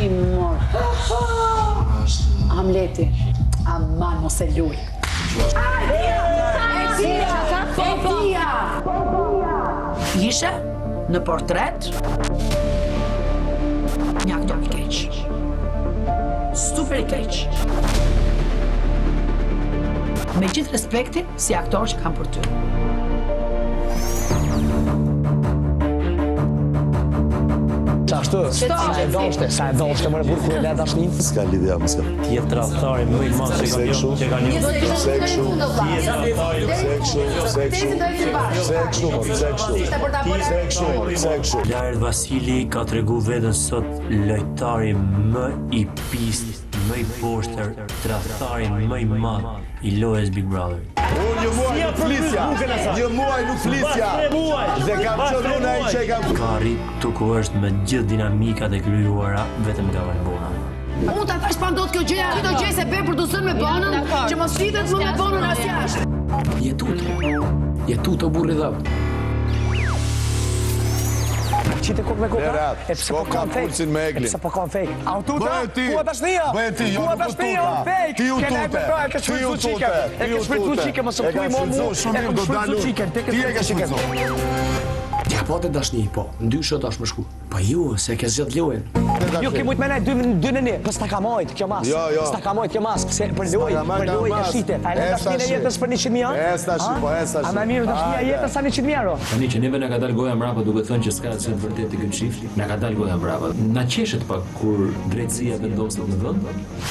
Shi mor. Hamleti. Aman mos e luj. E dija! E dija! Ishe në portret një aktor i keq. Super i keq. Me gjithë respektin si aktor që kam për ty. Ashtu, sa e doshte, sa e doshte, more burrë kur e le dashninë? S'ka lidhje, më s'ka. Ti je tradhtari më i madh që ka njohur, që ka njohur. Pse kështu? Pse kështu? Pse kështu? Pse kështu? Pse kështu? Pse kështu? Pse kështu? Laert Vasili ka tregu veten sot lojtari më i pistë, më i poshtër, tradhtari më i madh i lojës Big Brother. Unë një muaj nuk flisja, një muaj nuk flisja dhe kam qenë unë ai që e kam Ka arrit këtu ku është me gjithë dinamikat e krijuara vetëm nga Valbona. Unë ta thash pa ndodh kjo gjëja, kjo gjë se be për të zënë me Bonën, që mos flitet më me Bonën as jashtë. Je tutë. Je tutë o burri dheut. Qite kokë me kokë, Lere atë, e pse po shko kanë kap fake? pulsin me E Eglin. pse po kanë fake? A u tuta? Bëje ti. Ku a tashnia? Bëje ti, jo, Ku a nuk u tashnia? tuta. Fake. Ti u Ke tute. lajme pra, e ke Ti u shfrytzu tute. çikën. E Ti ke u shfrytzu tute. çikën, mos E e kam thuj mo mu. shfrytzu, shumë E mirë, kam do shfrytzu dalur. çikën, te ke Ti e ke shfrytzu çikën. shfrytzu. Ja po të dashni, po. Ndyshe tash më shku. Po ju, se ke zgjedh lojën. Jo, ke mujt me nejt dy, dy në një, po s'ta ka majt kjo mas. Jo, jo. S'ta ka majt kjo mas, se për lojë, ka majt për kjo lojë e mas. shite. A e le E, dashninë e tashi. jetës për 100.000 a? E, tashi, po, e, tashi. A më mirë dashnia e Hajde. jetës sa 100.000 euro? Tani që neve na ka dalë goja mbrapa duke thënë që s'ka asgjë të vërtetë te ky çift, na ka dalë goja mbrapa. Na qeshet pak kur drejtësia vendoset në vend.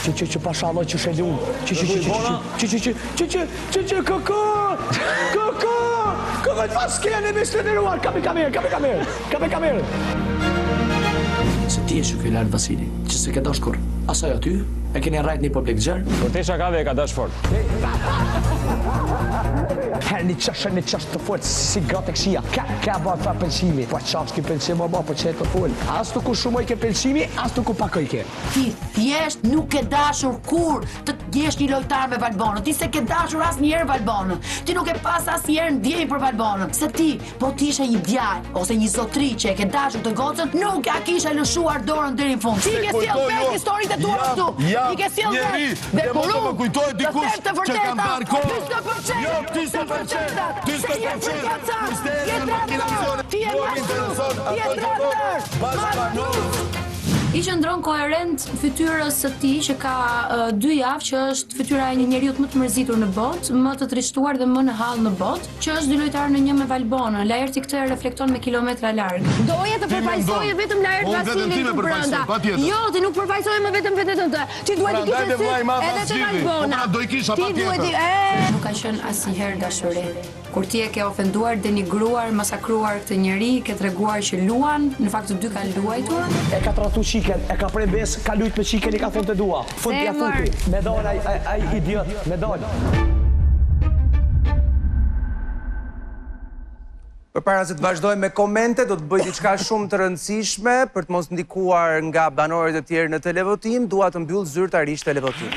Që që që pashallo që shelun, që që që që që që që që që që që kë kë kë kë kë kë pas kene me shteteruar, kapi kamerë, kapi kamerë, kapi kamerë. Se ti je ky Laert Vasili, që se ke dash kurrë. Asaj aty, e keni rrajt një publik gjerë. Për te shakave e ka dash fort. Her një qështë, një qështë të fort, si gratë e këqija. Ka, ka ba fa pëlqimi. Po qafë s'ki pëlqim, o ba, po që e të fol. As të ku shumoj ke pëlqimi, as të ku pakoj ke. Ti thjesht nuk ke dashur kur të jesh një lojtar me Valbonën. Ti se ke dashur asnjëherë Valbonën. Ti nuk e pas asnjëherë ndjenjë për Valbonën. Se ti, po ti ishe një djalë ose një zotri që e ke dashur të gocën, nuk ja kishe lëshuar dorën deri në fund. Ti ke sjell kujtoj vetë unë, historitë e tua jam- këtu. jam I ke sjell njeri vetë. Dhe dhe mos kur të më unë kujtoj të dikush them të që kam vërteta, parë kohë. Ty s'të pëlqen. Jo, ty s'të pëlqen. Ty s'të Se je pëlqen. frikacar, Ty s'te je ecën makina tradhtar, vizione. ti je Mua më mashtrues, intereson ti je ato që tradhtar. thonë bashkëbanorët. I qëndron koherent fytyrës së tij që ka uh, dy javë që është fytyra e një njeriu më të mërzitur në botë, më të trishtuar dhe më në hall në botë, që është dy lojtarë në një me Valbonën. Laerti këtë e reflekton me kilometra larg. Doje të Ti mendon. përfaqësoje vetëm Laert Unë veten Vasilin time këtu përfaqësoj, brenda. patjetër. Jo, ti nuk përfaqësoje më vetëm veten tënde. Ti duhet të Prandaj kishe dhe vllai i madh syt edhe te zgjidhi. Po Valbona. pra, do i kisha, Ti duhet patjetër. e Nuk ka qenë asnjëherë dashuri. Kur ti e ke ofenduar, denigruar, masakruar këtë njeri, ke treguar që luan, në fakt të dy kanë luajtur. E ka tradhtu çikën, e ka pre besë, ka lujt me çikën, i ka thonë të dua. Fund ja Zemër. futi. Me dal ai ai, ai idiot, me dal. Përpara se të vazhdojmë me komente, do të bëj diçka shumë të rëndësishme për të mos ndikuar nga banorët e tjerë në televotim, dua të mbyll zyrtarisht televotimin.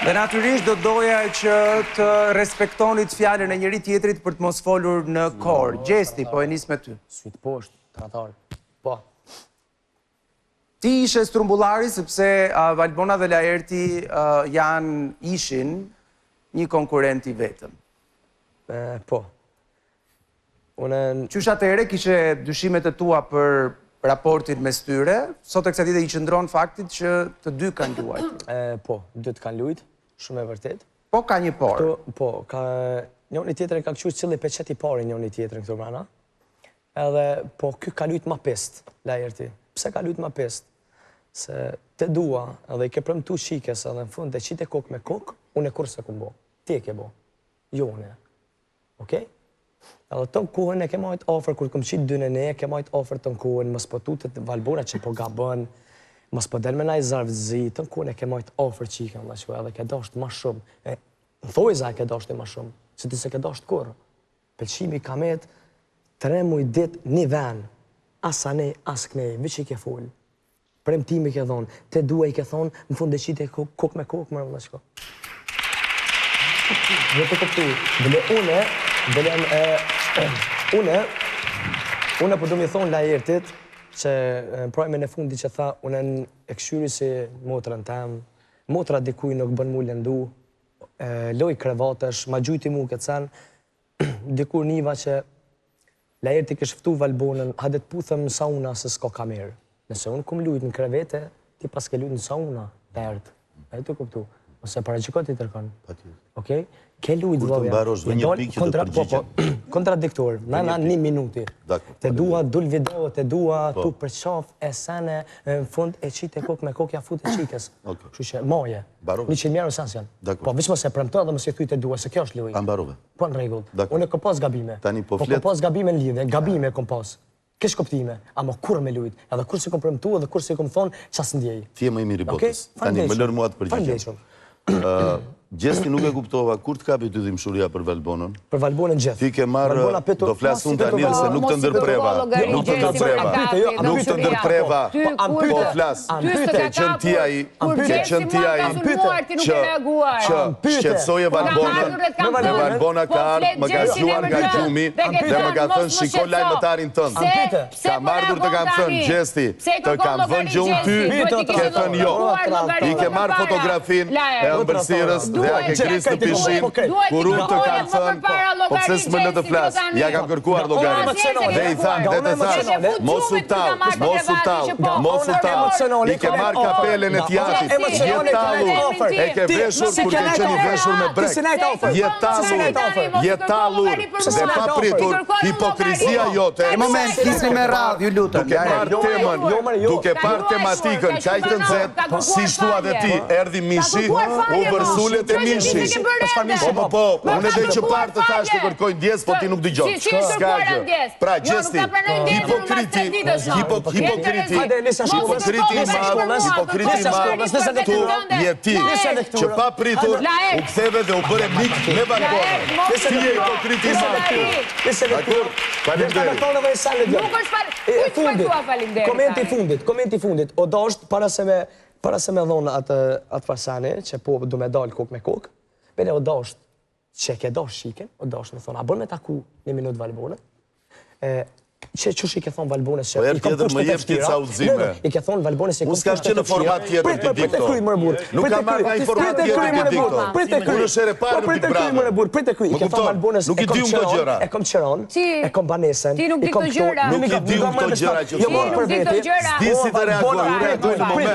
Dhe natyrisht do doja që të respektonit fjalën e njëri tjetrit për të mos folur në kor. Gjesti, po e nis me ty. Syt poshtë, tradhtar. Po. Ti ishe strumbullari sepse uh, Valbona dhe Laerti uh, janë ishin një konkurrent i vetëm. E, po. Unë Qysh atëherë kishe dyshimet e tua për raportin mes tyre, sot e kësaj dite i qëndron faktit që të dy kanë luajtur. e, po, dy të kanë lujt, shumë e vërtet. Po ka një por. Këtu, po, ka njëri tjetër e ka kqyr cili peçet i pari njëri tjetrin këtu brenda. Edhe po ky ka lujt ma pist, Laerti. Pse ka lujt ma pist? Se te dua, edhe i ke premtu çikës edhe në fund e qite kokë me kokë, unë e kurrë s'e kum bo. Ti e ke bo. Jo unë. Okej? Edhe të kohën e ke majt afër, kur kom qitë dy në ne, e ke majt afër të kohën, mos po tutet Valbona që po gabon, mos po del me naj zarf të zi, të kohën e ke majt afër çikën, vllaqo, edhe ke dasht ma shumë. E, në thojza e ke dasht ma shumë, se ti se ke dasht kurrë. Pëlqimi ka met tre muj dit një ven, as anej, as knej, veç i ke fol. Premtimi ke dhonë, te dua i ke thonë, në fund e qite kokë me kokë, mërë vëllashko. Jo të kuptu. Bile une, bile une, une po du mi thonë Laertit, që në prime-in e fundit që tha, une e këshyri si motrën tem, motra dikuj nuk bën mu lëndu, loj krevatesh, ma gjujti mu këtë sen, dikur niva që Laerti kish ftu Valbonën, hajde të puthem në sauna se s'ka kamerë. Nëse unë kum lujt në krevete, ti paske lujt në sauna, Laert. A je tu kuptu? Ose paragjyko ti tërkon. Patjetër. Okej? Ke lujt Kur të vëllai. mbarosh, vë një pikë që të Po, po, përgjigjem. kontradiktor. Na na një minuti. Dakor. Te dua dul video, te dua Po. tu përqaf e sene në fund e qite kokë me kokë ja fut e çikës. Okej. Kështu që moje. Mbarove. 100 euro sens janë. Dakor. Po veç mos e premto dhe mos i thuj te dua se kjo është lojë. A mbarove? Po në rregull. Dakor. Unë kom pas gabime. Tani po Po flet- kom pas gabime në lidhje, gabime kom pas. Keq kuptime, ama kurrë me lujt, edhe kur s'i kom premtu edhe kur s'i kom thonë ça s'ndjej. Ti je më i miri i Okej? botës. Tani më lër mua të përgjigjem. Faleminderit shumë. Ë, Gjesti nuk e kuptova kur të kapi ty dhimbshuria për Valbonën? Për Valbonën gjithë. Ti ke marrë, Valbona petu- do flas unë tani Mos i se nuk të petu- ndërpreva. Nuk të ndërpreva. Jo, Nuk të ndërpreva. Po, Po flas. Ke qenë ti ai, ke qenë ti ai që që shqetësoje Valbonën, dhe Valbona ka ardhur, më ka zgjuar nga gjumi dhe më ka thënë shiko lajmëtarin tënd. Kam ardhur të kam thënë Gjesti, të kam vënë gjë unë ty, ke thënë jo. I ke marrë fotografinë e ëmbëlsirës dhe ja ke gris në pishinë, kur unë të kam thënë, po pse s'më lë të flas, ja kam kërkuar llogarinë. Dhe i thanë, dhe të thash, mos u tall, mos u tall, mos u tall. I ke marrë kapelen e t'jatit, je tallur, e ke veshur kur ke qenë i veshur me brek. Je tallur, je tallur, dhe pa pritur, hipokrizia jote. Një moment, flisni me radhë, ju lutem. Duke parë temën, duke parë tematikën, kaq të nxehtë, si thua dhe ti, erdhi mishi, u vërsulet e mishi. Po, po, po, unë edhe që parë të thash të kërkoj ndjesë, po ti nuk dëgjon. S'ka gjë. Pra, Gjesti, hipokriti, hipokriti, hipokriti i madh, hipokriti i madh, tu je ti, që pa pritur, u ktheve dhe u bëre mik me Valbonën. Ti je hipokriti i madh këtu. Dakor? Faleminderit. Nuk është fal... Kujt po i thua faleminderit? Komenti i fundit, komenti i fundit. O dasht para se me para se me dhonë atë atë farsani që po du me dal kokë me kokë, bele o dasht që ke dash çikën, o dasht me thonë, a bën me taku një minutë Valbonën? E që qysh i ke thonë Valbonës që Po herë i kom tjetër më kushtet e jep ti vështira? ca udhëzime. Jo, jo, i ke thonë Valbonës se i Unë kom s'kam kushtet qenë në e vështira. format tjetër Prit, ti prit, di prit e këto. kryj, mërë burr. Nuk Prit e kam marrë kryj, nga format prit e tjetër kryj, ti mërë di burr. këto. Prit e kryj. Unë është herë e parë Po, në prit Big e kryj, Brother. mërë burr, prit e kryj. Më I ke thonë kupton? Valbonës Nuk i e kom di unë këto qeron, gjëra. e kom qeron, e kom banesën, Ti nuk i di kom këto këto. gjëra. Nuk i di unë këto gjëra që Jo, thua. marrë për Ti nuk di këto veti. gjëra. S'di si të reagoj, unë reagoj në moment.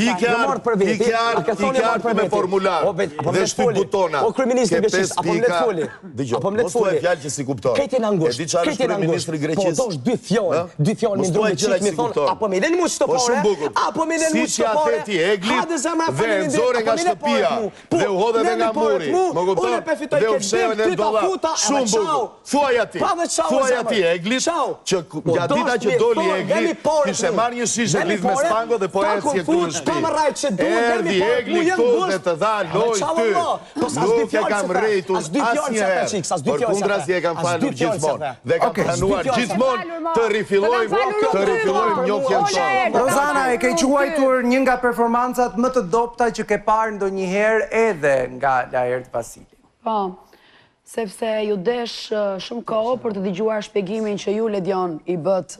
Ti ke Jo marrë për ardhur, ti veti, ke a ardhur, ke ti thonë ke jo marrë ardhur për me veti. formular O, bet, apo dhe më shtyp foli. butona. O kryeministri Ke i Greqisë, pesë apo më let pika. foli. Dëgjoj, Apo më let mos thuaj foli. fjalë që si kupton. Krejt jena E ngusht. di çfarë krejt është jena ngusht. kryeministri i Greqisë? Po dosh dy fjalë, Ë? dy fjalë Mos mi ndru thuaj me gjëra çik që mi si thonë, kupton. apo mi lën mu çto Po shumë pare, bukur. apo mi lën mu Si çto që ja pare. the ti Eglit Hajde zemra, dhe e faleminderit, nxore apo nga mi lë shtëpia paret mu. Po, dhe u hodhe dhe lëmi nga paret muri. mu, Më kupton? Unë e fitoj Dhe u këtë fshehën bim, në ty ta dollap. futa, edhe Shumë ciao. bukur. Thuaj ati. Pa dhe ciao, Thuaj zemër. ati Eglit Ciao. që Po, nga dita dosh që mi doli thonë, Egli vemi paret kishte mu. marrë një shishe Vemi lidh me paret, spango dhe po ta ecje kom këtu në fut, shtëpi. ta më rrajt që duhet, vemi Erdhi paret Egli mu, jam këtu ngusht. dhe të dha Edhe lojë ciao, ty. valla. Po, as dy Nuk e fjalë kam se tha, rrejtur as dy fjalë se tha, asnjëherë. çik, as dy fjalë se tha. Përkundrazi e kam As dy falur fjalë se gjithmonë tha. dhe kam Okej. pranuar As dy fjalë se tha. gjithmonë të rifillojmë të rifillojmë njohjen tonë. Rozana, e ke quajtur një nga performancat më të dobta që ke parë ndonjëherë edhe nga Laert Vasili. Po, sepse ju desh shumë kohë për të dëgjuar shpjegimin që ju Ledion i bët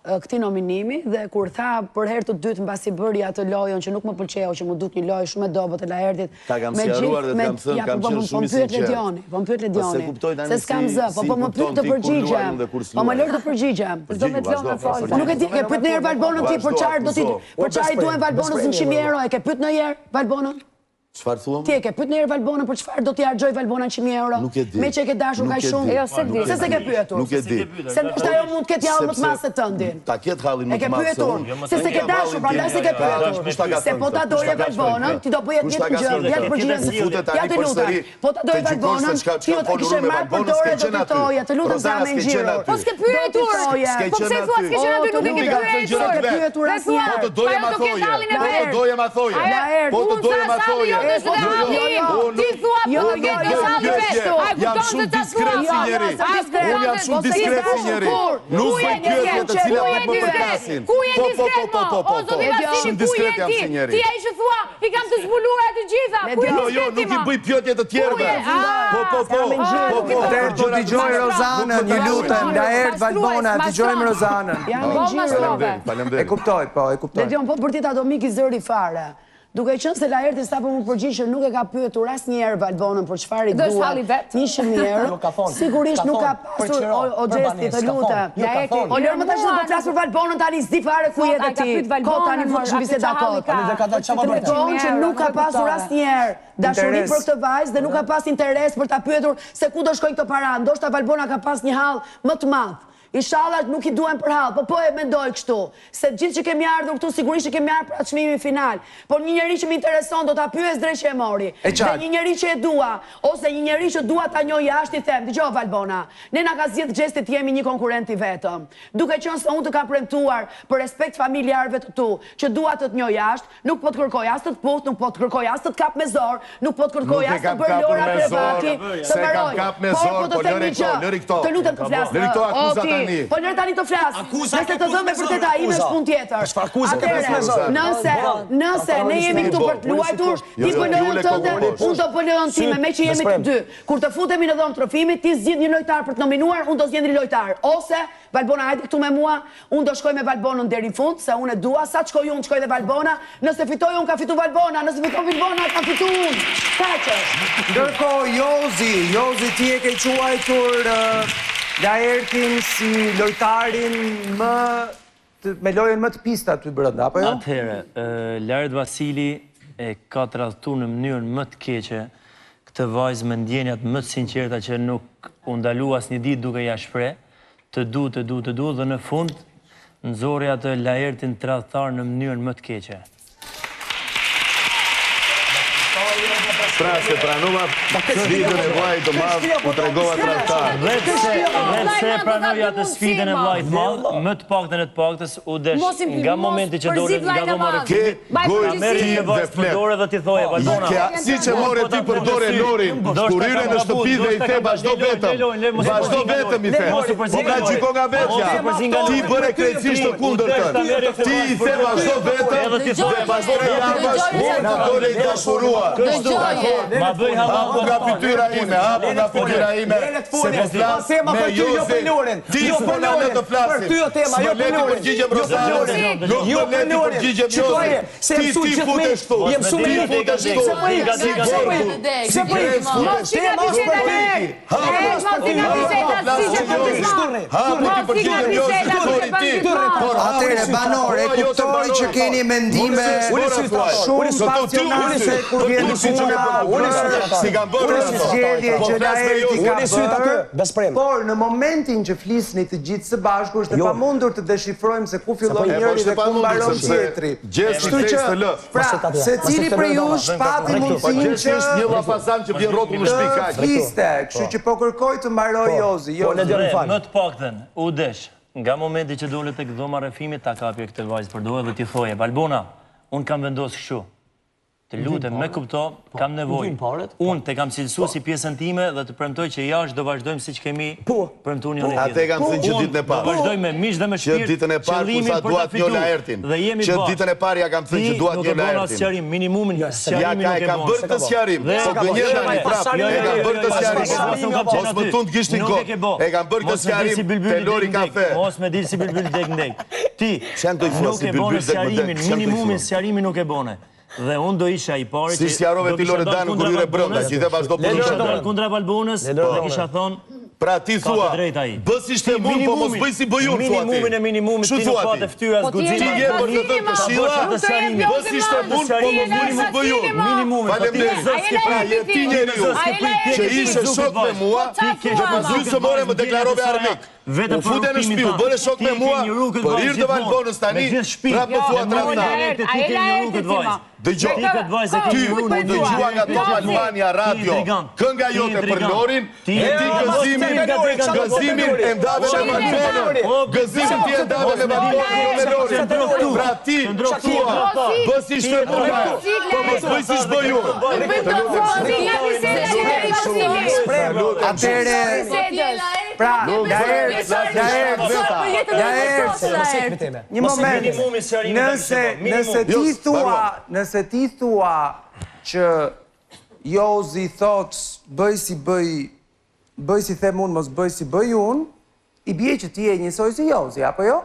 këtij nominimi dhe kur tha për herë të dytë mbasi bëri atë lojën që nuk më pëlqeu, që më duk një lojë shumë e dobët e Laertit. Ta kam me sqaruar gjithë- dhe të me- kam thënë, ja, kam po, qenë po, shumë po i më pyet sinqert. Ledioni, po më pyet Po se Ledioni. kuptoj tani Se s'kam si- zë, po si po më kupton pyet të ti kur luaj përgjigjem. unë dhe kur Po më s'luaj. lër të përgjigjem. S'do me të lënë me fol. Po nuk e di, ke pyet ndonjëherë Valbonën ti për Vazhdo, çfarë do ti akuzo. për çfarë i duhen Valbonës 100.000 euro, e ke pyet ndonjëherë Valbonën? Çfarë thua? Ti e ke pyet ndonjëherë Valbonën për çfarë do t'i harxhoj Valbona 100.000 euro? Nuk e di. Me që e ke dashur Nuk kaq e shumë? di. Jo, s'e di. Nuk e Se s'e ke di. pyetur? Nuk e di. Se ndoshta ajo mund të ketë jallë më të Sepse madh se tëndin. Ta ketë hallin E më ke të madh se pyetur, unë. se s'e ke Unë dashur, hallin prandaj tim. s'e ke Ka, pyetur. kush ta ka Se thënë po ta këtë? doje Kush ta ka thënë Valbonën, këtë? ti do bëje Kush ta të ka njëjtën gjë, thënë ja të këtë? përgjigjem. Futet Ja tani të lutem. përsëri Po ta doje të gjykosh se Valbonën, çka ti çka do ta folur kishe me marrë për Valbonën, dorë s'ke do qenë t'i aty. thoje, të lutem Rozana, zemër s'ke qenë ngjirur. aty. Po s'ke pyetur. thoje. S'ke Po pse qenë thua aty. s'ke qenë aty, nuk e Nuk ke i kam thënë gjëra pyetur. të vet. Pyetur Dhe thua, Po të doje ajo ma do ketë thoje. hallin e Po të vet. doje ma thoje. Laert, Po të Unë doje tha ma salli thoje. jote është dhe Jo, jo, halli im. unë Ti nuk- thua Jo, po jo, ke jo, të halli jo, vet. jo, Ai Jam kupton shumë se ça diskret thua. si njeri. Ai Unë jam kupton se shumë diskret si njeri. Nuk Ku bëj je pyetje diskret? të cilat Ku nuk je më diskret? përkasin. Ku je Po, po, diskret po, po, mo? po, O po. zoti Vasili, Shumë ku je diskret jam ti? si njeri. Ti ai që thua, I kam të zbuluara të gjitha. Ku je Jo, jo, nuk i bëj pyetje të tjerëve. Po, po, po. Po, po. Atëherë po dëgjoj Rozanën, ju lutem, Laert Valbona, dëgjojmë Rozanën. Faleminderit, faleminderit. E kuptoj, po, e kuptoj. Ledion, po bërtit atomik i zëri fare. Duke qenë se Laerti sapo m'u përgjigj që nuk e ka pyetur asnjëherë Valbonën për çfarë i duhet 100.000 euro, sigurisht nuk ka pasur o Gjesti, të lutem. O lërë më tash të po flas për Valbonën tani s'di fare ku je dhe ti. Kot tani futesh në biseda kot. Tregon që nuk ka pasur asnjëherë dashuri për këtë vajzë dhe nuk ka pas interes për ta pyetur se ku do shkojnë këto para. Ndoshta Valbona ka pas një hall më të madh. Ishalla nuk i duhen për hall, po po e mendoj kështu, se të gjithë që kemi ardhur këtu sigurisht që kemi ardhur për atë çmimin final, por një njeri që më intereson do ta pyes dreq që e mori, dhe një njeri që e dua, ose një njeri që dua ta njoh jashtë i them, dëgjo Valbona, ne na ka zgjedh Gjesti të jemi një konkurrent i vetëm, duke qenë se unë të kam premtuar për respekt familjarëve të tu, që dua të të njoh jashtë, Nuk po të kërkoj as të të puth, nuk po të kërkoj as të të kap me zor, nuk po të kërkoj as të bërë lojëra krevati, të mbaroj. Por po të them një gjë, të lutem të flas. O ti, po lëre tani të flas. Nëse të dhemb e vërteta ime është punë tjetër. Atëherë, nëse, nëse ne jemi këtu për të luajtur, ti bën lojën tënde, unë do bëj lojën time, meqë jemi të dy. Kur të futemi në dhomë të rrëfimit, ti zgjidh një lojtar për të nominuar, unë do zgjedh një lojtar. Ose Valbona hajde këtu me mua, unë do shkoj me Valbonën deri në fund, se unë e dua, sa të shkoj unë të shkoj dhe Valbona, nëse fitoj unë ka fitu Valbona, nëse fiton Valbona kam fitu unë. Kaq është. Ndërkohë Jozi, Jozi ti e ke quajtur Laertin si lojtarin më me lojën më të pistë aty brenda, apo jo? Atëherë, Laert Vasili e ka tradhtu në mënyrën më të keqe këtë vajzë me ndjenjat më të sinqerta që nuk u ndalu asnjë ditë duke ia shpreh. Të du, të du, të du dhe në fund nxori atë Laertin tradhtar në mënyrën më të keqe. Pra se pranova sfidën e vllait të madh, u tregova tradhtar. Dhe pse, dhe pse e pranoi atë sfidën e vllait të madh, më të paktën e të paktës u desh nga momenti që dole nga dhoma e rrëfimit, ta merrje një vajzë për dore dhe t'i thoje Valbona. Siç e more ti për dore Lorin, kur hyre në shtëpi dhe i the vazhdo vetëm, vazhdo vetëm i the. Po pra gjyko nga vetja. Ti bëre krejtësisht të kundërtën. Ti i the vazhdo vetëm dhe pas tre javësh na dole i dashuruar. Dakord? Hapu nga fytyra ime, hapu nga fytyra ime se po flas me Jozin. Ti s'po na lë të flasim. S'më le t'i përgjigjem Rozanës, nuk më le t'i përgjigjem Jozit. Ti ti futesh këtu, ti futesh këtu, si borku, si grec futesh këtu. Hapu t'i përgjigjem Jozit, doli ti. Por Atëherë banorë, e kuptoj që keni mendime shumë pasionante kur vjen puna për zgjedhje që Laerti ka bërë, por në momentin që flisni të gjithë së bashku është e pamundur të deshifrojmë se ku fillon njëri dhe ku mbaron tjetri. Kështu që, pra, secili prej jush pati mundësinë që një llafazan që vjen rrotull në shtëpi kaq. Të fliste, kështu që po kërkoj të mbarojë Jozi. Dhe më të paktën u desh nga momenti që dole tek dhoma e rrëfimit ta kapje këtë vajzë për dore dhe t'i thoje Valbona, unë kam vendos kështu. Të lutem, më kupto, kam nevojë. Unë të kam cilësu si pjesën time dhe të premtoj që jashtë do vazhdojmë siç kemi premtuar njëri tjetrin. Atë e kam thënë që ditën e parë. Do vazhdojmë me miq dhe me shpirt. Që ditën e parë kur tha dua të njoh Laertin. Dhe jemi Që ditën e parë ia kam thënë që dua të njoh Laertin. Ti nuk e bën sqarim, minimumin sqarimin nuk e bën. Ja ka e kam bërë këtë sqarim. Po gënjen tani prapë. E kam bërë këtë sqarim. Mos më tund gishtin kot. E kam bërë këtë sqarim te Lori Kafe. Mos më dil si bylbyl deg n'deg. Ti nuk e bën sqarimin, minimumin sqarimin nuk e bone. Dhe unë do isha i pari që... Si sqarove ti Loredanën kur hyre brenda, që i the vazhdo punën tënde. Kisha dalë kundra Valbonës dhe kisha thonë... Pra ti thua, bë si ishte mund, po mos bëj si bëj unë, thua ti. Minimumin e minimumit ti nuk pate fytyrë as guxim. Ti je për të dhënë këshilla, bë si ishte mund, po mos bëj si bëj unë. Minimumin, po Faleminderit. Pra je ti njeriu që ishe shok me mua, dhe për gjysmë ore më deklarove armik. U fute në shtëpi, u bëre shok me mua, për hir të Valbonës tani, prapë më thua tradhtar. Dëgjo, ty u dëgjua nga Top Albania Radio, kënga jote për Lorin, e ti gëzimin, gëzimin e ndave me Valbonën, gëzimin ti e ndave me Valbonën, jo me Lorin. Pra ti thua, bë si ishte puna, po mos bëj siç bëj unë. Të lutem shumë. Atëherë, pra, Laert, Laert, Laert, një moment, nëse, nëse ti thua, nëse ti thua që Jozi thotë bëj si bëj, bëj si them unë, mos bëj si bëj unë, i bie që ti je njësoj si Jozi, apo jo?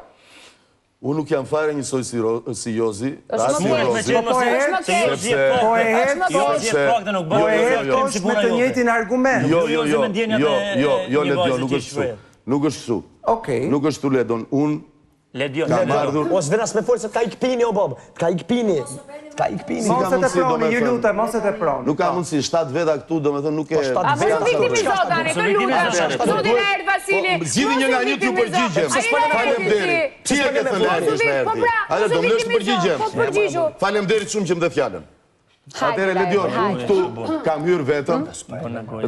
Unë nuk jam fare njësoj si si Jozi, as si Rozi. Po po e sepse po e sepse po e jo, me të njëjtin argument. Jo, jo, jo, jo, jo, jo, Ledion, nuk është kështu. Nuk është kështu. Okej. Nuk është kështu Ledion. Unë Ledion, kam ardhur. O s'vjen as me fol se t'ka ik pini o bob. T'ka ik pini. T'ka ik pini. Mos e teproni, ju lutem, mos e teproni. Nuk ka mundësi, 7 veta këtu, domethënë nuk e Po A mos u viktimizo tani, të lutem. Zoti Laert Vasili. Po, zgjidhni një nga një t'ju përgjigjem. Faleminderit. Ti e ke thënë Laerti është Laerti. Po pra, Hajde, do më lësh të përgjigjem. Po përgjigju. Faleminderit shumë që më dhe fjalën. Atëherë Ledion, unë këtu kam hyrë vetëm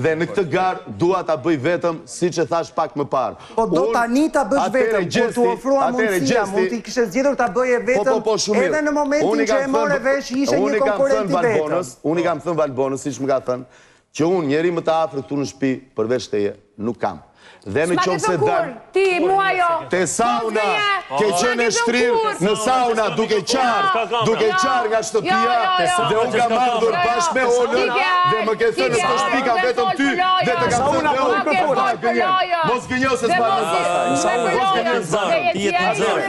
dhe në këtë garë dua ta bëj vetëm siç e thashë pak më parë. Po do tani ta bësh vetëm, kur t'u ofrua mundësia, mund të kishe zgjedhur ta bëje po, po, po, vetëm edhe në momentin që e more vesh ishe një konkurrent i vetëm. Unë i kam thënë Valbonës, siç më ka thënë, që unë njeri më të afërt këtu në shtëpi përveç teje nuk kam. Dhe në qoftë se dal ti mua jo. Te sauna, ke qenë e shtrirë në sauna duke qarë, duke qarë nga shtëpia dhe unë kam ardhur bashkë me Olën dhe më ke thënë në këtë shtëpi kam vetëm ty dhe të kam thënë dhe unë gënjen. Mos gënjo se s'mban mend pastaj. Mos gënjen s'mban. Ti je të zërë.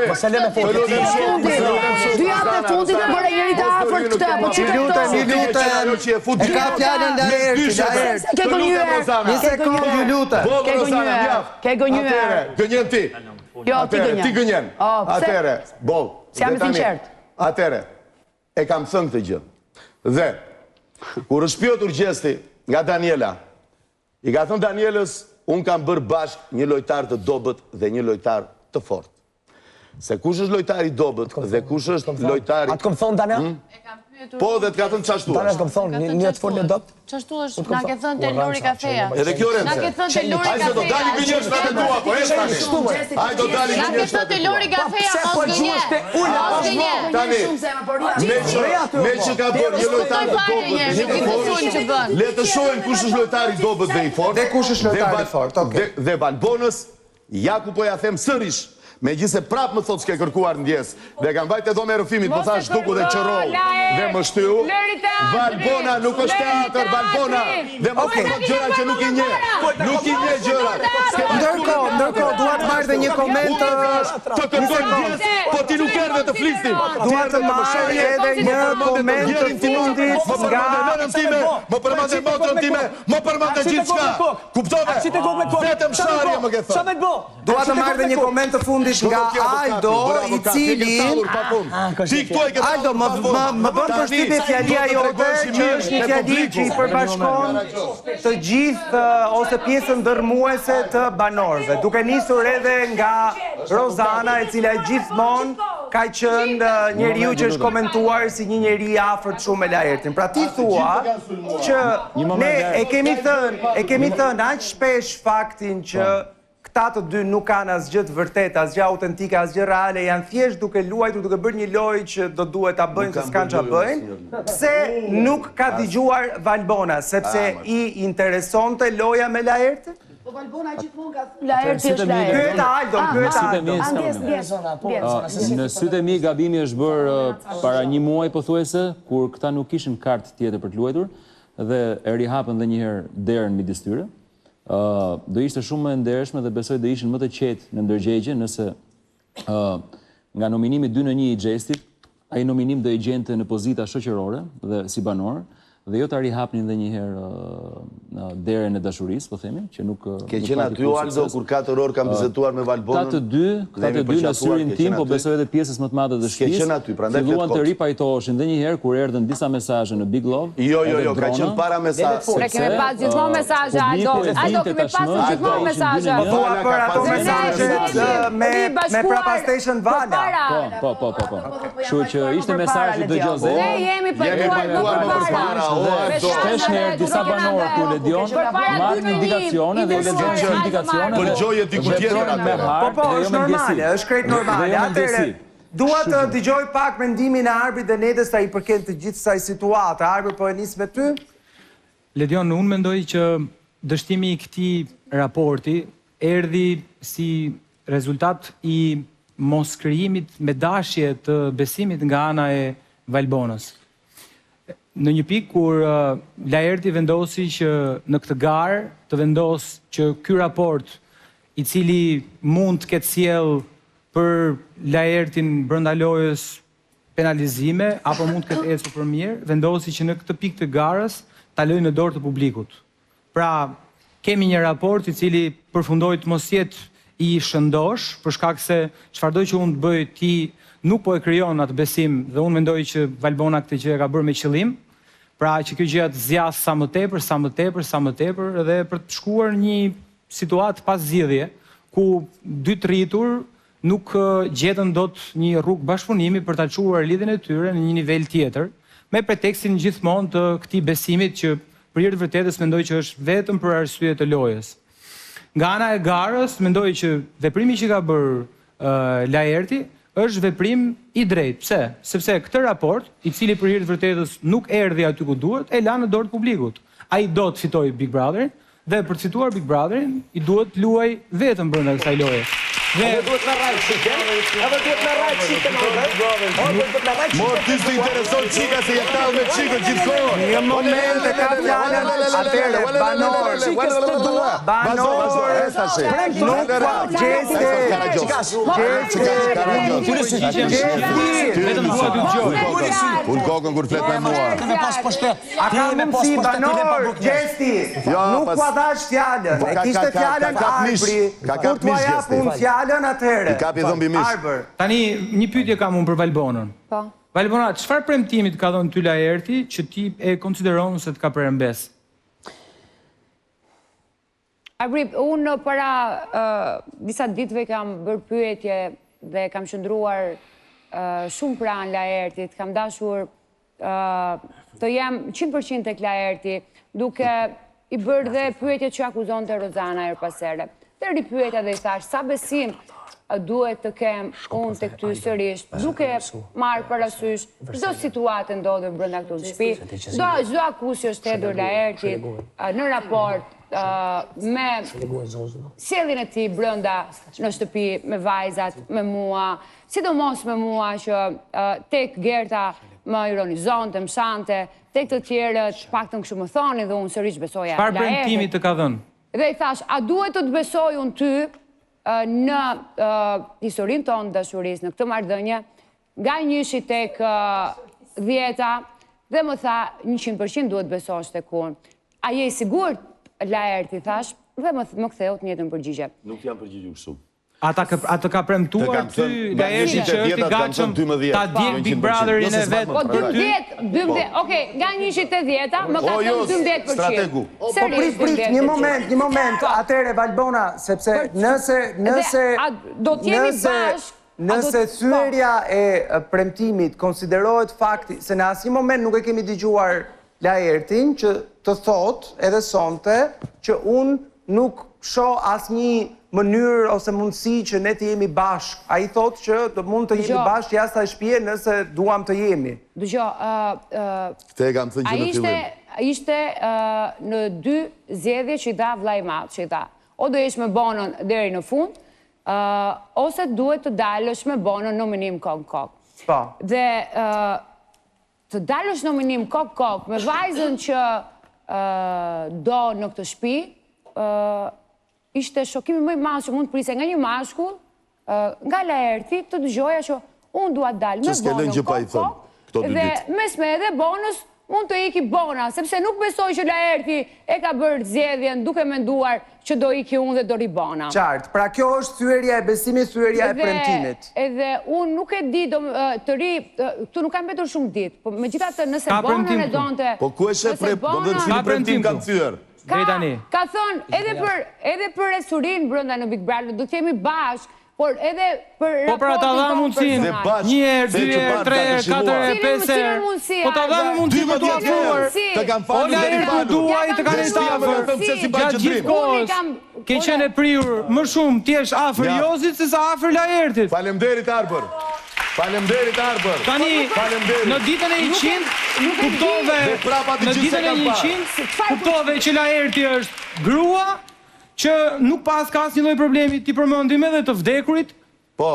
Mos e le me fol. Dy javët e fundit e bëre njeri të afërt këtë, po ç'i Ju lutem, ju lutem. E ka fjalën Laerti, Laert. Ke gënjyer. Një sekondë, ju lutem. Ke gënjyer. Ke gënjyer. Atëherë, gënjen ti. Jo, ti gënjen. Ti gënjen. Atëherë, boll. Se jam e sinqertë. Atëherë, e kam thënë këtë gjë. Dhe kur është pyetur Gjesti nga Daniela, i ka thënë Danielës, unë kam bërë bashkë një lojtar të dobët dhe një lojtar të fortë. Se kush është lojtari i dobët dhe kush është lojtari... A të kom thonë, Dana? Hmm? Po, dhe të ka thënë çashtu Dana, të kom thonë, një të fortë një dobët? Çashtu është, na ke thënë te Lori Kafeja. Edhe kjo rremse. Na ke thënë te Lori Kafeja. Ai do dali gënjeshtrat e tua, po ec tani. Ai do dali Na ke thënë te Lori Kafeja, po mos gënje. Mos gënje. Tani, me që ka bërë një lojtar të dobët, një të fortë, le të shohim kush është lojtari i dobët dhe i fortë. Dhe kush është lojtari i fortë, okay. Dhe Valbonës Ja ku po ja them sërish, megjithëse prapë më thotë s'ke kërkuar ndjesë, dhe kam vajt te dhoma e rrëfimit, më tha zhduku dhe qërrou dhe më shtyu. Valbona nuk është teatër, Valbona, dhe mos më thotë gjëra që nuk i njeh. Nuk i njeh gjërat. Ndërkohë, ndërkohë dua të marr dhe një koment të të kërkoj ndjesë, po ti nuk erdhe të flisnim. Dua të marr edhe një koment të fundit nga më përmende nënën time, më përmende motrën time, më përmende gjithçka. Kuptove? Vetëm sharje më ke thënë. Dua të marr dhe një koment të fundit nga Aldo, i cili Aldo, më më bën përshtypje fjalia jote që është një fjali që i përbashkon të gjithë ose pjesën dërrmuese të banorëve, duke nisur edhe nga Rozana, e cila gjithmonë ka qenë njeriu që është komentuar si një njeri i afërt shumë me Laertin. Pra ti thua që ne e kemi thënë, e kemi thënë aq shpesh faktin që këta të dy nuk kanë asgjë të vërtetë, asgjë autentike, asgjë reale, janë thjesht duke luajtur, duke bërë një lojë që do duhet ta bëjnë se s'kanë ç'a bëjnë. Pse nuk ka dëgjuar Valbona, sepse i interesonte loja me Laertin? Po Valbona gjithmonë ka thënë Laerti është Laerti. Pyeta Aldon, ah, pyeta Aldon. Në sytë e mi gabimi është bërë para një muaj pothuajse kur këta nuk kishin kartë tjetër për të luajtur dhe e rihapën dhe një herë derën midis tyre. Ë do ishte shumë më e ndershme dhe besoj do ishin më të qetë në ndërgjegje nëse ë nga nominimi 2 në 1 i Gjestit, ai nominim do e gjente në pozita shoqërore dhe si banor dhe jo ta rihapnin dhe një herë derën e dashurisë, po themi, që nuk Ke qenë aty o Aldo kur 4 orë kam biseduar me Valbonën. Këta të dy, këta të dy në syrin tim, po besoj edhe pjesës më të madhe të shtëpisë. Ke qenë aty, prandaj flet kot. Filluan të ripajtoheshin dhe një herë kur erdhën disa mesazhe në Big Love. Jo, jo, jo, ka qenë para mesazhe. Ne kemi pas gjithmonë mesazhe Aldo. Aldo kemi pasur gjithmonë mesazhe. Po thua për ato mesazhet me me prapastation Vala. Po, po, po, po. Kështu që ishte mesazhi dëgjo zemër. Ne jemi pajtuar më përpara. Shpesh herë disa banorë këtu Ledion marrin indikacione dhe i lexojnë si indikacione. Përgjoje diku tjetër atë. Po po, jo është normale, është krejt normale. Jo Atëherë, dua të dëgjoj pak mendimin e Arbrit dhe Nedës sa i përket të gjithë kësaj situate. Arbër, po e nis me ty. Ledion, unë mendoj që dështimi i këtij raporti erdhi si rezultat i moskrijimit me dashje të besimit nga ana e Valbonës. Në një pikë kur Laerti vendosi që në këtë garë të vendosë që ky raport i cili mund të ketë sjellë për Laertin brenda lojës penalizime apo mund të ketë ecur për mirë, vendosi që në këtë pikë të garës ta lëjë në dorë të publikut. Pra, kemi një raport i cili përfundoi të mos jetë i shëndoshë, për shkak se çfarëdo që unë të bëj ti nuk po e krijon atë besim dhe unë mendoj që Valbona këtë gjë e ka bërë me qëllim, pra që kjo gjëja të zgjasë sa më tepër, sa më tepër, sa më tepër dhe për të shkuar në një situatë pa zgjidhje, ku dy të rritur nuk gjetën dot një rrugë bashkëpunimi për ta çuar lidhjen e tyre në një nivel tjetër, me pretekstin gjithmonë të këtij besimit që për hir të vërtetës mendoj që është vetëm për arsye të lojës. Nga ana e garës, mendoj që veprimi që ka bërë Laerti është veprim i drejtë. Pse? Sepse këtë raport, i cili për hir të vërtetës nuk erdhi aty ku duhet, e la në dorë të publikut. Ai do të fitojë Big Brotherin, Dhe për të fituar Big Brotherin, i duhet të luajë vetëm brenda kësaj loje. Dhe Edhe duhet me rrajt çikën, edhe duhet me rrajt çikën ore. Edhe duhet me rrajt çikën. Mor ty s'të intereson çika se je tall me çikën gjithkohë. Një moment e ka fjalën atëherë banorë. Çikës të dua. Banorë. Nuk po Gjesti. Gjesti. Gjesti. Vetëm dua të dëgjoj. Ul kokën kur flet me mua. Me pas pushtet. A ka mundësi banorë, Gjesti, nuk ua dhashë fjalën, e kishte fjalën Arbri, kur t'ua jap unë fjalën atëherë, Arbër. Tani, një pyetje kam unë për Valbonën. Po. Valbona, çfarë premtimi të ka dhënë ty Laerti që ti e konsideron se të ka prerë në besë? Arbri, unë para disa ditëve kam bërë pyetje dhe kam qëndruar shumë pranë Laertit, kam dashur të jem 100% tek Laerti, duke i bërë dhe pyetjet që akuzonte Rozana herë pas here. Dhe ripyeta dhe i thashë, sa besim duhet të kem unë tek ty sërish, duke marrë parasysh çdo situatë të ndodhur brenda këtu në shtëpi, çdo akuzë që është hedhur Laertit në raport me sjelljen e tij brenda në shtëpi me vajzat, me mua, sidomos me mua që tek Gerta më ironizonte, më shante, tek të tjerët, paktën kështu më thonin dhe unë sërish besoja Çfarë premtimi të ka dhënë? Dhe i thashë, a duhet të të besoj unë ty në historinë tonë të dashurisë, në këtë marrëdhënie, nga njëshi tek dhjeta, dhe më tha, 100% duhet besosh tek unë. A je i sigurt, Laert, i thashë, dhe më, më ktheu të njëjtën përgjigje. Nuk jam përgjigjur kështu. A ta ka, a të ka premtuar ty Laerti që është i gatshëm ta djeg Big Brotherin e vet Po 12, 12, okej, nga njëshi te dhjeta, më ka thënë 12%. Strategu. Po prit, prit, një moment, një moment. Atëherë Valbona, sepse nëse nëse do të jemi bashkë, Nëse thyerja e premtimit konsiderohet fakti se në asnjë moment nuk e kemi dëgjuar Laertin që të thotë edhe sonte që unë nuk shoh asnjë mënyrë ose mundësi që ne të jemi bashkë. Ai thotë që do mund të jemi bashkë jashtë asaj shtëpie nëse duam të jemi. Dëgjo, Këtë e kam thënë që në fillim. Ai ishte në dy zgjedhje që i dha vëllai i madh, që i tha, o do jesh me Bonën deri në fund, ose duhet të dalësh me Bonën nominim kokë në kokë. Po. Dhe të dalësh nominim kokë kokë me vajzën që do në këtë shtëpi, ishte shokimi më i madh që mund të prisje nga një mashkull, nga Laerti, të dëgjoja që unë dua të dal me Bonën kokë kokë, dhe mes meje dhe Bonës mund të iki Bona, sepse nuk besoj që Laerti e ka bërë zgjedhjen duke menduar që do iki unë dhe do rri Bona. Qartë. Pra kjo është thyerja e besimit, thyerja e premtimit. Edhe unë nuk e di, do të rri, këtu nuk kanë mbetur shumë ditë, po megjithatë nëse Bonën e donte, Po ku e sheh pre, do të thotë cili premtim kam thyer? Ka, ka thënë edhe për edhe për ecurinë brenda në Big Brother, do të jemi bashkë. Por edhe për Po pra ta raportin dhamë tonë mundësinë, personal. një herë, dy herë, tre herë, katër herë, pesë herë. Po ta dhamë mundësinë për t'u afruar. O Laert u duaj të kanë qenë afër. Gjatë gjithë kohës ke qenë e prirur më shumë të jesh afër Jozit se sa afër Laertit. Faleminderit Arbër. Faleminderit Arbër. Tani në ditën e 100 kuptove në ditën e 100 kuptove që Laerti është grua Që nuk paska asnjë lloj problemi t'i përmendim edhe të vdekurit. Po.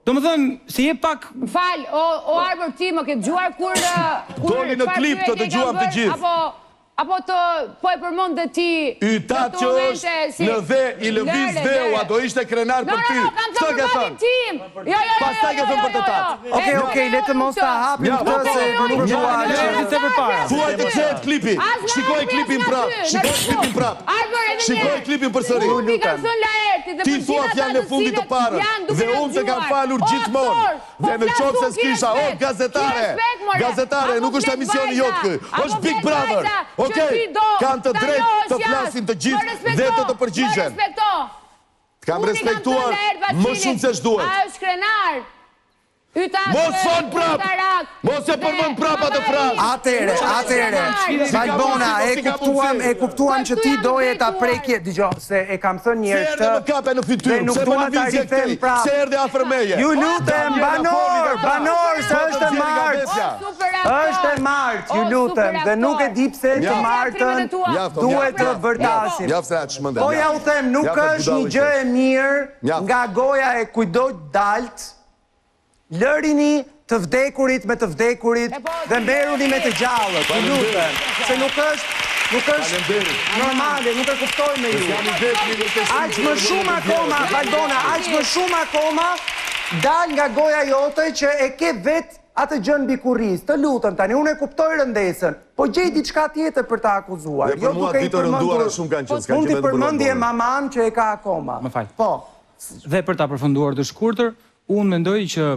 Domethënë, se je pak Më fal, o o Arbër ti më ke dëgjuar kur kur Doli në çfarë klip të pyetje i kam dëgjuam të bërë gjithë. apo apo të po e përmend dhe ti Yt në atë këto që momente është si në dhe i lëviz Lëre, dheu, lëre. a do ishte krenar No, për no, ty? no, kam Këtë thënë ke për thënë. babin tim. Jo, jo, jo, Pastaj jo, ke thënë jo, për të jo, tatë. jo. Okej, E nuk okej, e le të lejoj mos ta këtë. hapim Mjaft. këtë Nuk e se lejoj nuk këtë. dua Nuk që e Erdhi përpara. Thuaj të kthehet klipi. As nga Shikoj Arbri, as klipin nga prap. ty, në Shikoj rregull. klipin prap. Arbër, edhe një Shikoj herë. klipin përsëri. Unë i kam thënë Laertit dhe Ti për thua gjithë ata fjalën e të fundit të cilët parën janë duke dhe na unë të kam dëgjuar. falur O, gjithmonë. aktor, po Dhe në flas qoftë se tu, ki s'kisha, o respekt, gazetare, ki respekt, more. gazetare, Apo nuk është flet emisioni jot vajza, ky, apo është Big flet Brother. vajza, që Okej, ti do kanë të ta drejtë njohësh të jashtë. flasin të Më gjithë dhe respekto, të të Më përgjigjen. respekto. Të kam Unë i kam respektuar thënë Laert më Basilit, shumë se ç'duhet. A është krenar? Yta Mos fol prap! Mos e përmend prap atë frazë. Atëherë, atëherë, Valbona, e kuptuam, e kuptuam që ti doje ta prekje, dëgjo, se e kam thënë një Pse herë erdhe këtë. më kape në fytyrë? Dhe nuk Pse më dua ta lëvizje rithem këtej? prap. Pse erdhe afër meje? Ju lutem, banor, banor, se është e martë. Është e martë, ju lutem, dhe nuk e di pse të martën duhet të bërtasim. Mjaft se atë çmendem. Po ja u them, nuk është një gjë e mirë nga goja e kujtdo daltë Lërini të vdekurit me të vdekurit po, dhe merruni me të gjallët, ju lutem, se nuk është nuk është normale, nuk e kuptoj me ju. Aq më shumë akoma, Valbona, aq më shumë akoma dal nga goja jote që e ke vet atë gjën mbi kurriz. Të lutem tani, unë e kuptoj rëndesën, po gjej diçka tjetër për ta akuzuar. Dhe për Jo mua duke i ditë të rënduara përmendur. shumë kanë qenë, s'kan Mund qenë t'i vetëm për përmendje Valbonën. maman që e ka akoma. Më fal. Po. Dhe për ta përfunduar të shkurtër, unë mendoj që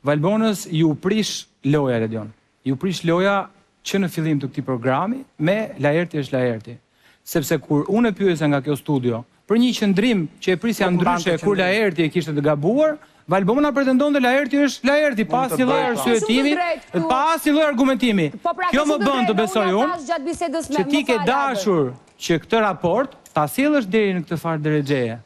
Valbonës iu prish loja Ledion. Iu prish loja që në fillim të këtij programi me Laerti është Laerti. Sepse kur unë e pyesja nga kjo studio për një qëndrim që e prisja ndryshe kur Laerti e kishte të gabuar, Valbona pretendonte Laerti është Laerti pa asnjë lloj arsyetimi, pa asnjë lloj argumentimi. Po pra, Kjo më bën të besoj unë që ti ke dashur që këtë raport ta sjellësh deri në këtë farë derexheje.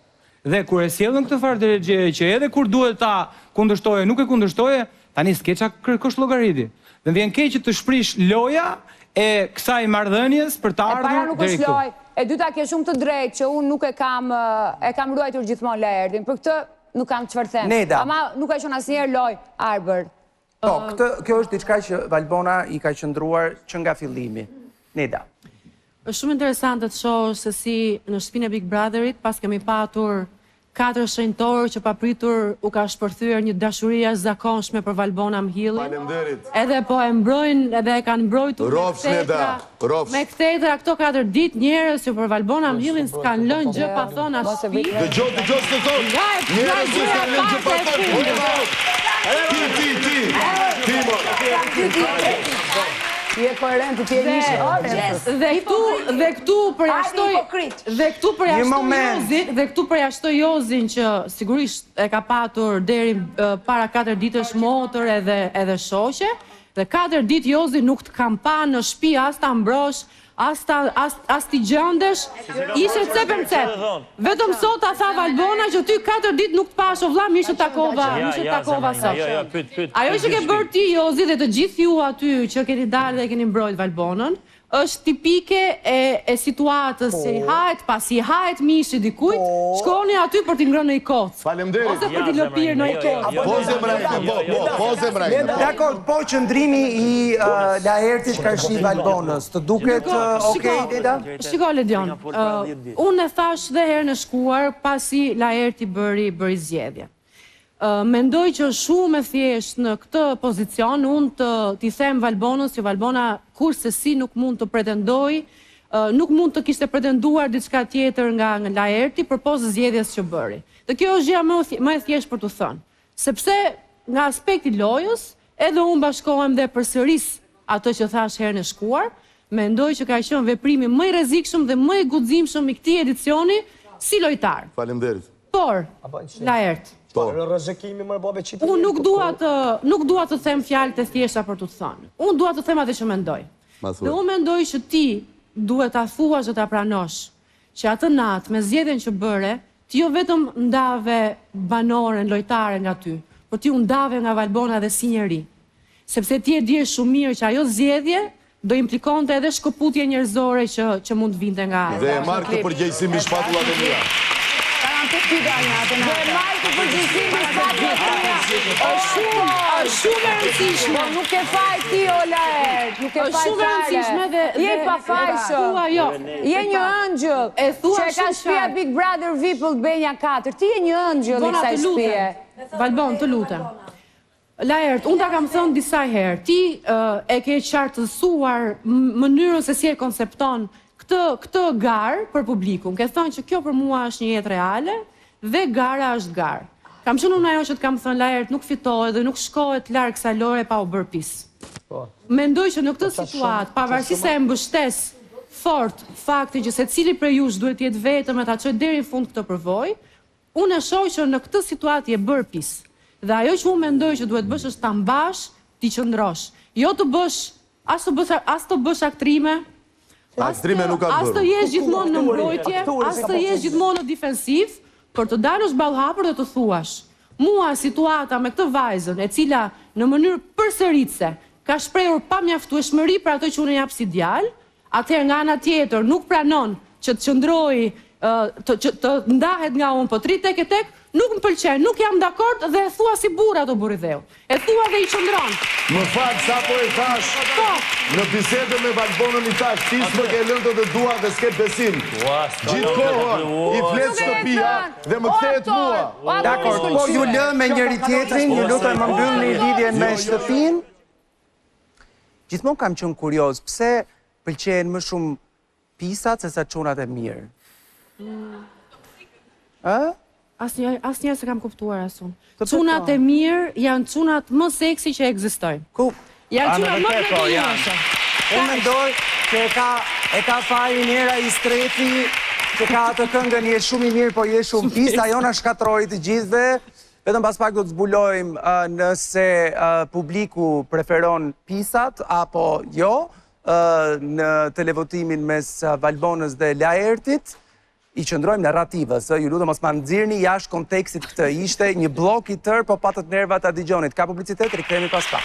Dhe kur e sjell në këtë farë derexheje që edhe kur duhet ta kundërshtoje nuk e kundërshtoje, tani s'ke ça kërkosh llogari ti. Dhe më vjen keq që të shprish loja e kësaj marrëdhënies për të E para ardhur nuk deri është këtu. lojë. E dyta ke shumë të drejtë që unë nuk e kam e kam ruajtur gjithmonë Laertin. Për këtë nuk kam çfarë them. Neda. Ama nuk ka qenë asnjëherë lojë Arbër. Po, këtë, kjo është diçka që Valbona i ka qëndruar që nga fillimi. Neda. Është shumë interesante të shohësh se si në shtëpinë e Big Brotherit pas kemi patur katër shenjtorë që papritur u ka shpërthyer një dashuri e jashtëzakonshme për Valbona Mhillin. Faleminderit. Edhe po e mbrojnë, edhe e kanë mbrojtur me Rrofsh Neda, kthetra, rrofsh. me kthetra këto katër ditë njerëz që për Valbona Mhillin s'kanë lënë gjë pa thënë as shtëpi. Dëgjo, dëgjo ç'të thotë. Nga e nga Njerëz që gjëra s'kanë lënë gjë pa parte e thënë. fundit. Ti, ti, ti. Ti, mo. Ti je koherent, ti je Dhe, një. dhe këtu dhe këtu përjashtoj dhe këtu përjashtoj moment. Jozin dhe këtu përjashtoj Jozin që sigurisht e ka patur deri eh, para katër ditësh motër edhe edhe shoqe dhe katër ditë Jozi nuk të kam pa në shtëpi as ta mbrosh as ta as as ti gjendesh ishe cep e cep vetëm sot ta tha Valbona që ty katër ditë nuk të pash o vlla mirë që takova Ja, mirë që ja, takova zemra sot ime, jo, jo, pyet, pyet. Ajo pyet që ke gjithë bërë ti Jozi dhe të gjithë ju aty që keni dalë dhe keni mbrojt Valbonën, është tipike e e situatës që i hahet, pasi i hahet mishi dikujt, shkoni aty për t'i ngrënë në i kocë. Faleminderit. Ose për Ja, t'i zemra lëpirë ime, në i jo, jo, kocë. jo, Po jo, zemra jo, ime, po, jo, po, jo. po zemra ime. po. Dakor, po qëndrimi i uh, Laertit karshi Valbonës, të duket uh, okay, Neda? Shiko Ledion, ë, unë e thash dhe herën e shkuar pasi Laerti bëri bëri zgjedhje. Ë, mendoj që është shumë e thjeshtë në këtë pozicion unë të t'i them Valbonës që Valbona kurrsesi nuk mund të pretendoj, ë, nuk mund të kishte pretenduar diçka tjetër nga nga Laerti përpos zgjedhjes që bëri. Dhe kjo është gjëja më e thje- më e thjeshtë për t'u thënë, sepse nga aspekti i lojës, edhe unë bashkohem dhe përsëris atë që thash herën e shkuar, mendoj që ka qenë veprimi më i rrezikshëm dhe më i guximshëm i këtij edicioni si lojtar. Faleminderit. Por, Laert. Po. Rrezikimi më babe çiti. Unë nuk dua të nuk dua të them fjalë të thjeshta për të thënë. Unë dua të them atë që mendoj. Dhe unë mendoj që ti duhet ta thuash dhe ta pranosh që atë natë me zgjedhjen që bëre, ti jo vetëm ndave banoren, lojtaren nga ty, por ti u ndave nga Valbona dhe si njeri. Sepse ti e dije shumë mirë që ajo zgjedhje do implikonte edhe shkëputje njerëzore që që mund të vinte nga Dhe e marr këtë përgjegjësi mbi shpatullat e mia. Dhe e marr këtë përgjegjësi mbi shpatullat e mia. Është shumë, është shumë e rëndësishme. Po nuk ke faj ti o Laert, nuk ke faj fare. Është shumë e rëndësishme dhe je i pafajshëm. Thua jo. Je një ëngjëll. E thua që e ka shtëpia Big Brother VIP Albania 4. Ti je një ëngjëll i kësaj shtëpie. Valbon, të lutem. Laert, unë ta kam thënë disa herë, ti e ke qartësuar mënyrën se si e koncepton këtë këtë garë për publikun. Ke thënë që kjo për mua është një jetë reale dhe gara është garë. Kam qenë unë ajo që të kam thënë Laert nuk fitohet dhe nuk shkohet larg kësaj loje pa u bërë pis. Po. Mendoj që në këtë situatë, pavarësisht se e mbështes fort faktin që secili prej jush duhet të jetë vetëm e ta çojë deri në fund këtë përvojë, Unë e shoh që në këtë situatë je bërë pis. Dhe ajo që unë mendoj që duhet bësh është ta mbash, t'i qëndrosh. Jo të bësh, as të bësh, as të bësh aktrime, as të, as të jesh gjithmonë në mbrojtje, as të jesh gjithmonë në difensivë, por të dalësh ballëhapur dhe të thuash, mua situata me këtë vajzën, e cila në mënyrë përsëritëse ka shprehur pamjaftueshmëri për atë që unë jap si djalë, Atëherë nga ana tjetër nuk pranon që të qëndrojë të që të ndahet nga unë po të rri tek e tek, nuk më pëlqen, nuk jam dakord dhe e thua si burrë ato burri dheu. E thua dhe i qëndron. Më fal, sapo e thashë Po. në bisedën me Valbonën i thashë, ti s'më ke lënë të të dua dhe s'ke besim. Gjithë kohën i flet shtëpia dhe më kthehet mua. Dakord, po ju lë me njëri tjetrin, ju lutem më mbyllni lidhjen me shtëpinë. Gjithmonë kam qenë kurioz, pse pëlqehen më shumë pisat sesa çunat e mirë? Ë? Asnjëherë, asnjëherë s'e kam kuptuar as unë. Çunat e mirë janë çunat më seksi që ekzistojnë. Ku? Janë çunat më po, janë. Unë mendoj që e ka e ka fajin Era Istrefi që ka atë këngën je shumë i mirë, po je shumë pis, ajo na shkatërroi të gjithëve. Vetëm pas pak do të zbulojmë nëse publiku preferon pisat apo jo në televotimin mes Valbonës dhe Laertit. I qëndrojmë narrativës, ju lutem mos ma nxirrni jashtë kontekstit këtë. Ishte një bllok i tërë, po patët nerva ta dëgjonit. Ka publicitet, rikthehemi pas pak.